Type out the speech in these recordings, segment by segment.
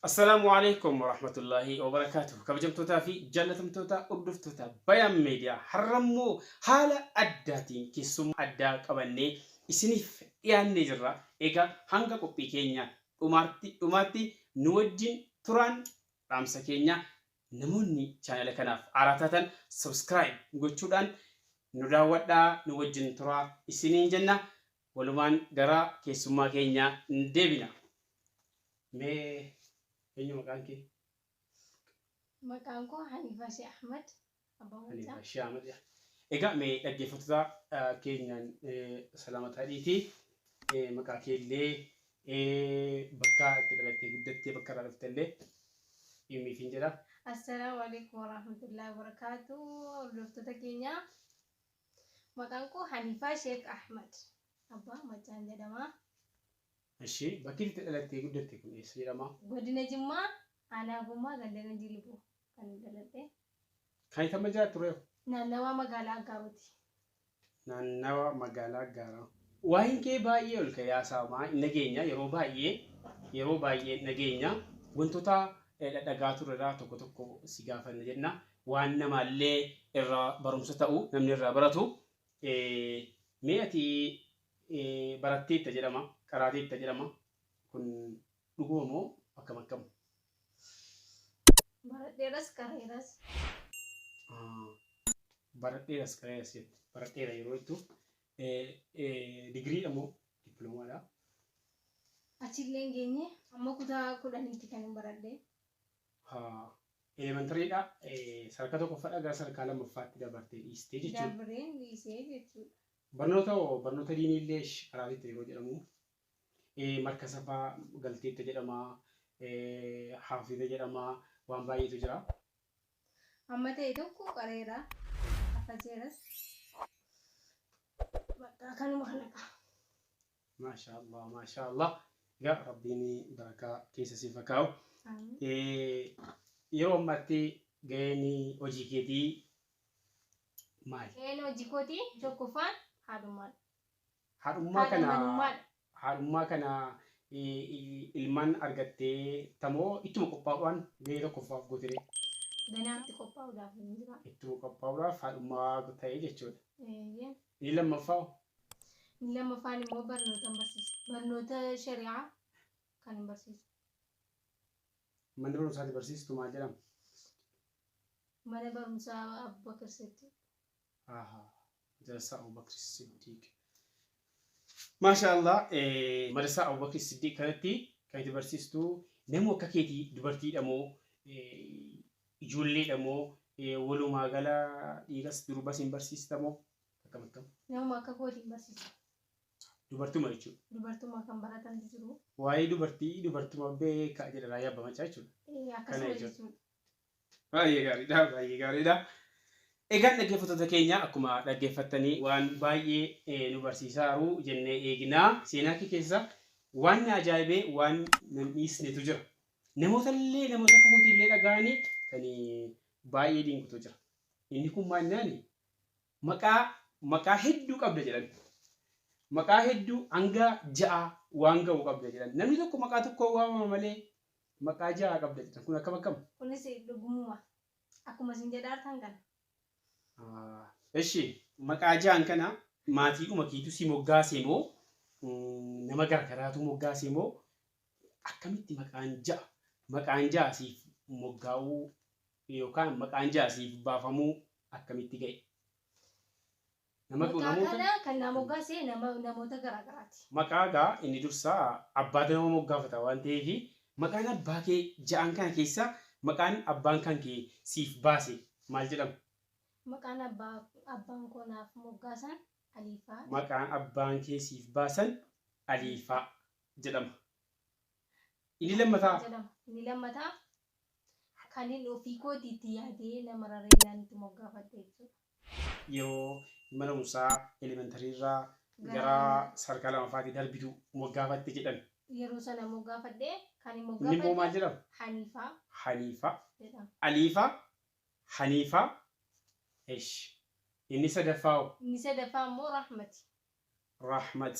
Assalaamu alaikum warahmatullaahi wabarakaatuh. Kabajamtootaa fi jaallatamtoota hordoftoota Bayaan Meediyaa har'ammoo haala addaatiin keessummaa addaa qabannee isiniif dhiyaannee jirra. Egaa hanga qophii keenya dhumaatti dhumaatti nu wajjin turaan dhaamsa keenya. Namoonni chaanala kanaaf haaraa taatan subscribe gochuudhaan nu daawwadhaa, nu wajjin turaa isiniin jenna. Walumaan gara keessummaa keenyaa deebina. Mee eenyu maqaan kee? Maqaan koo Haniifaa Shee Ahmad Abbaa Macaa. Haniifaa Shee Ahmad. Egaa mee dhaggeeffattoota keenyaan salaamataa dhiitii maqaa kee illee, bakka itti dhalattee guddattee, bakka irraa dhufte illee himiifiin jedha. Assalaamu alaikum warahmatullahi wabarakatuh. Hordoftoota keenya, maqaan koo Haniifaa Sheek Ahmad Abbaa Macaan jedhama. Ishi, bakki itti dhalattee guddatte kun eessa jedhama? Godina Jimmaa, Aanaa Gommaa, ganda Ganjii Liboo kan dhaladhe. Kan itti amma jiraattu reefu? Naannawaa magaalaa Aggaarooti. Naannawa magaalaa Aggaaraa. Waa'een kee baay'ee ol ka'ee haasa'ama hin dhageenya, yeroo baay'ee yeroo baay'ee dhageenya. Wantoota dhadhagaa turerraa tokko tokko si gaafanna jenna. Waan namaallee irraa barumsa ta'u, namni irraa baratu. Mee ati baratteetta jedhama, qaraateetta jedhama. Kun dhuguma moo akkam akkam? Baradheeras qareeras. Baradheeras qareeras jette. Baradheera yeroo jettu digiriidha moo dippiloomaadha? Achillee hin geenye, amma kutaa 10tti kan hin baradhe. Elementariidha, sadarkaa tokkoffaadha gara sadarkaa lammaffaatti dabartee dhiistee jechuudha. Dabreen dhiisee jechuudha. Barnoota hoo, barnoota diinii illee qaraateetta yeroo jedhamu, markasa fa'aa galteetta jedhama, haafiza jedhama, waan baay'eetu jira. Amma ta'e tokko qareera. Hafazeeras. Bakka kanuma kana. Maashaa Allah, maashaa Allah. Egaa Rabbiin barakaa keessa siif haa kaa'u. Yeroo ammaatti gaheen hojii keetii maali? Gaheen hojii kootii tokkoffaan haadhummaadha. Haadhummaa Haadha kana manummaadha. Haadhummaa kana ilmaan argattee tamoo ittuma qophaa'uudhaan gahee tokkoffaaf gootiree? Ganaa itti qophaa'uudhaaf hin jira. Ittuma qophaa'uudhaaf haadhummaa ta'e jechuudha. Eeyyee. Inni lammaffaa hoo? Inni lammaffaan immoo barnootan barsiisa. Barnoota shari'aa kan hin barsiisu. Manni barumsaati barsiistu maal jedhama? Mana barumsaa Abubakar Siddiq. Aha. Madrasaa Abubakar Siddiq. Maasha Allah, madrasaa Abubakar Siddiq kanatti kan itti barsiistu nama akka keetii dubartiidha moo ijoolleedha moo walumaa gala dhiiras durbas hin barsiista moo akkam akkam? Namuma akka kootiin barsiisa. Dubartuma jechuudha. Dubartuma kan baratantu jiru. Waa'ee dubartii dubartuma beeka jedha Raayyaa Abbaa Macaa jechuudha. Akkasuma Kana jechuudha. jechuudha. Baay'ee gaariidha, baay'ee gaariidha. Egaan dhaggeeffattoota keenya, akkuma dhaggeeffattanii waan baay'ee nu barsiisaaru jennee eegnaa. Seenaa kee keessa waan na ajaa'ibee waan nan dhiisnetu jira. Namoota illee, namoota akka kootii illee dhaga'anii kan baay'ee dinqutu jira. Inni kun maal naani? Maqaa hedduu qabda jedhan. Maqaa hedduu hanga 6 waan ga'u qabda jedhan. Namni tokko maqaa tokkoon waamama malee maqaa 6 qabda jedhan. Kun akkam akkam? Kunis dhugumuma. Akkuma isin jedhaartan kana. Eshi, maqaa ja'an kana maatiidhuma keetu si moggaase moo nama garagaraatu moggaase moo akkamitti maqaan 6 siif moggaa'uu yookaan maqaan 6 siif baafamuu akkamitti ga'e? Nama Maqaa namoota kana kan naa moggaase nama namoota garaagaraati. Maqaa gaa inni dursaa abbaatu nama moggaafata waan ta'eef, maqaan abbaa kee ja'an kana keessa maqaan abbaan kan kee siif baase maal jedhama? Maqaan abbaa abbaan koo naaf moggaasan Aliifaa. Maqaan abbaan kee siif baasan Aliifaa jedhama. Inni lammataa? Jedhama. Inni lammataa kan inni ofii kootii itti yaadee nama rareenaan itti moggaafadhe jechuudha. Yeroo mana barumsaa elementary irraa gara sadarkaa lamaffaatti darbitu moggaafatte jedhan. Yeroo sana moggaafadhe kan hin Inni immoo maal moggaafadhe jedhama? Haniifaa Haniifaa. jedhama. Aliifaa, Haniifaa, eshi. Inni sadaffaa hoo? Inni sadaffaa immoo Rahmati. Rahmat.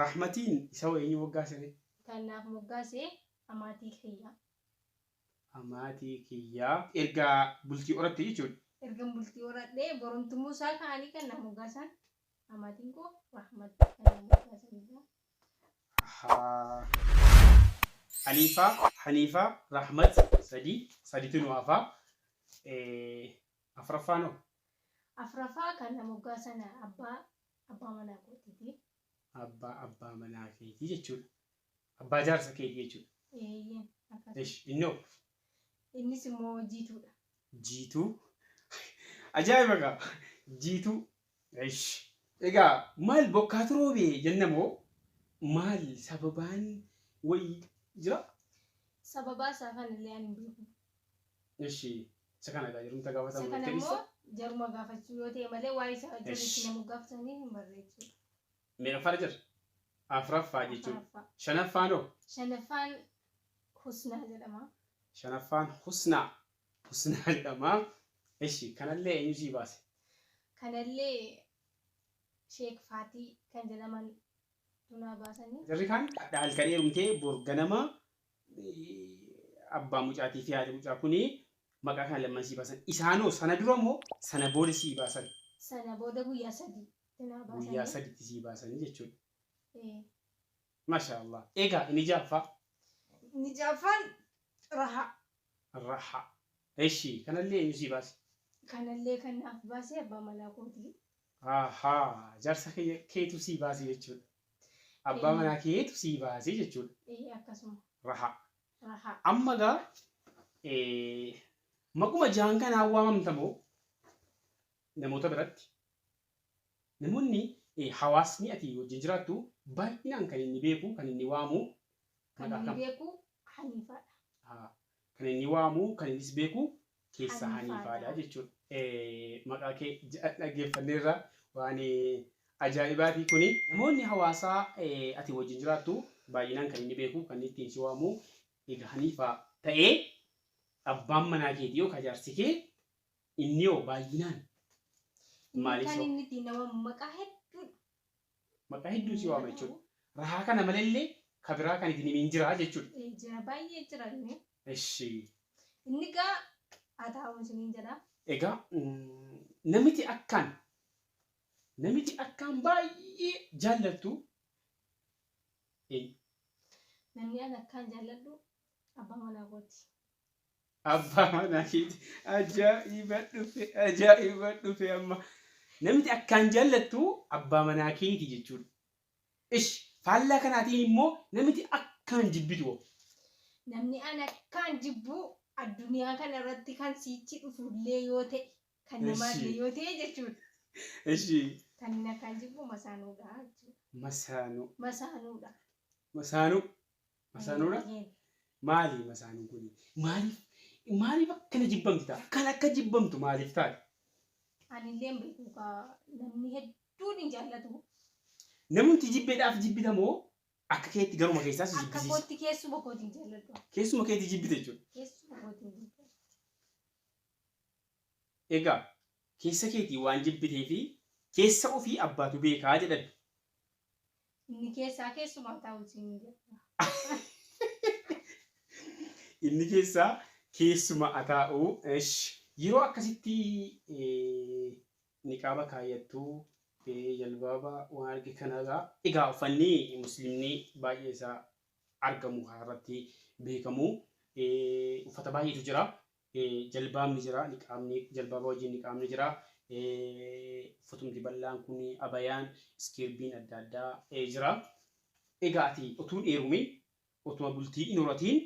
Rahmatiin isa hoo eenyu moggaase ree? Kan naaf moggaase Amaatii kiyyaa. Amaatii kiyyaa erga bultii horatte jechuudha. Ergan bultii horadhee boromtumuu isaa ka'anii kan na moggaasan amaatiin koo Rahmat kan na moggaasanidha. Ahaa. Haniifaa, Haniifaa, Rahmat sadii, sadiitu nu hafaa. Afraffaan hoo? Afraffaa kan na moggaasan abbaa abbaa manaa kootiiti. Abbaa abbaa manaa keetii jechuudha. Abbaa jaarsa keetii jechuudha. Eeyyeen akkas. Ish, innoo? Innis immoo Jiituudha. Jiituu. Ajaa'iba gaa. Jiituu. Ish. Egaa maal bokkaatu roobe jenna moo maal sababaan wayii jira? Sababaa isaa kanallee ani hin beeku. Ishi isa kana egaa jirumta Isa gaafatamu kana jettee immoo dhiista. jaruma gaafachuu yoo ta'e malee waa'ee isaa jarri itti Ishi. nama gaafatanii hin barreessudha. Meeqaffaarra jira? Afraffaa jechuudha. Afuraffaa. Shanaffaan hoo? Shanaffaan Husnaa jedhama. Shanaffaan Husnaa. Husnaa jedhama. Ishi kanallee eenyu sii baase? Kanallee Sheek Faatii kan jedhaman tunaa baasanii. Jarri kaan hadha halkan heerumtee bor ganama abbaa mucaatii fi haati mucaa kuni maqaa kana lamman sii baasan. Isaanoo sana dura moo sana booda sii baasan? Sana booda guyyaa sadii tunaa baasanii. Guyyaa saditti sii baasanii jechuudha. Ee. Masha Allah. Egaa inni ja'affaa? Inni ja'affaan Raha. Raha. Eshi kanallee eenyu sii baase? Kanallee kan naaf baase abbaa manaa kooti. Ahaa jaarsa keetu sii baase jechuudha. Abbaa manaa keetu sii baase jechuudha. Ee akkasuma. Raha. Raha. Amma gaa maquma ja'an kanaan waamamta moo namoota biratti? Namoonni hawaasni ati wajjin jiraattu baay'inaan kan inni beeku kan inni waamu Kan maqaa inni kam? beeku Haniifaadha. Haa. Kan inni waamu kan innis beeku keessaa Haniifaadha. Haniifaadha jechuudha. Maqaa kee dhaggeeffanneerra waan ajaa'ibaati kuni. Namoonni hawaasaa ati wajjin jiraattu baay'inaan kan inni beeku kan inni ittiin si waamu egaa Haniifaa ta'ee abbaan manaa keetii yookaan jaarsi kee inni hoo baay'inaan Inni maaliif kan si inni ittiin nama maqaa hedduudha. Maqaa hedduun si waama jechuudha. Rahaa kana malallee ka biraa kan ittiin himin jira jechuudha. Jira baay'ee jira inni. Eshi. Inni gaa haa taa'u isiniin jedha. Egaa namiti akkaan baay'ee jaallattu eenyu? Namni an akkaan jaalladhu abbaa manaa kooti. Abbaa manaa keeti. Ajaa'iba dhufe ajaa'iba dhufe amma. Namni akkaan jaallattu abbaa manaa keeti jechuudha. Ish faallaa kanaatiin immoo namni akkaan jibbitu hoo? Namni an akkaan jibbu addunyaa kana irratti kan siichi dhufullee yoo ta'e kan namaallee yoo ta'e jechuudha. Ishi. Kan inni akkaan jibbu masaanuudha jechuudha. Masaanuu. Masaanuudha. Masaanuu. Masaanuudha? Maali masaanuun kun? Maaliif maaliif akkana jibbamti ta'a? Kan akka jibbamtu maaliif taate? Anillee hin beeku kaa namni hedduun hin jaallatu. Namumti jibbeedhaaf jibbita moo akka keetti garuma keessaa si Akka jibbisiisa? kootti keessuma kootiin jaalladhu. Keessuma keetti jibbite jechuudha. Keessuma kootiin jibba. Egaa keessa keetii waan jibbitee fi keessa ofii abbaatu beekaa jedhan. Inni keessaa keessumaa taa'u siin jedha. Inni keessaa keessuma ataa'u. Ish. Yeroo akkasitti niqaaba kaayyattu jalbaaba waan arge kanarraa egaa uffanni musliimni baay'ee isaa argamu irratti beekamu uffata baay'eetu jira. Jalbaabni jira, niqaabni jalbaaba wajjin niqaabni jira. Uffatumti bal'aan kun abayaan, iskiirbiin adda addaa jira. Egaa ati utuu hin heerumin utuma bultii hin horatiin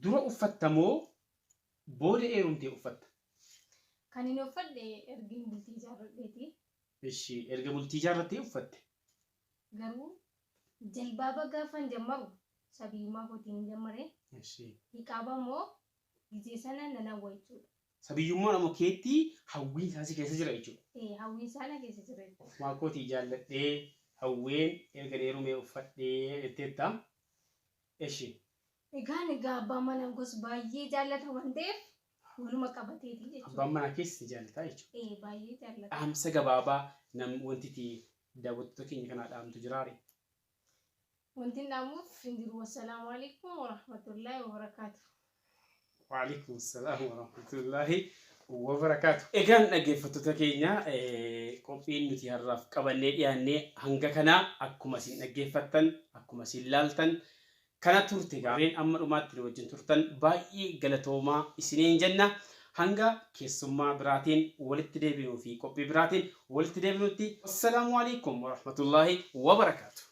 dura uffatta moo booda heerumtee uffatta? Kan hin uffadhe ergin bultii ijaarradheeti. Ishi erga bultii ijaarrattee uffatte. Garuu jalbaaba gaafan jammaru sabiyyummaa kootiin hin jammare. Ishi. Niqaaba immoo gizee sana nan hawwa jechuudha. Sabiyyummaan ammoo keetti hawwiin isaa si keessa jira jechuudha. Ee hawwiin isaa na keessa jira jechuudha. Ofumaa kootii jaalladhee hawween erga heerumee uffadhee jetteetta. Eshi. Egaan egaa abbaan manaa koos baay'ee jaallata waan ta'eef waluma qabateeti jechuudha. Abbaan manaa kees si jaallata jechuudha. Ee baay'ee jaallata. Dhaamsa gabaabaa nam wanti itti daawwattoota keenya kanaa dhaamtu jiraare? Wanti hin dhaamuuf hin jiru. Wassalaamu alaikum warahmatullaahi wabarakaatu. Waalaikum salaam warahmatullaahi wabarakaatu. Egaan dhaggeeffattoota keenya qophiin nuti har'aaf qabannee dhiyaannee hanga kanaa akkuma isin dhaggeeffattan akkuma isin laaltan kana turte gaarreen amma dhumaatti nu wajjin turtan baay'ee galatoomaa isiniin jenna. Hanga keessummaa biraatiin walitti deebinuu fi qophii biraatiin walitti deebinutti wassalaamu alaikum warahmatullaahi wabarakaatu.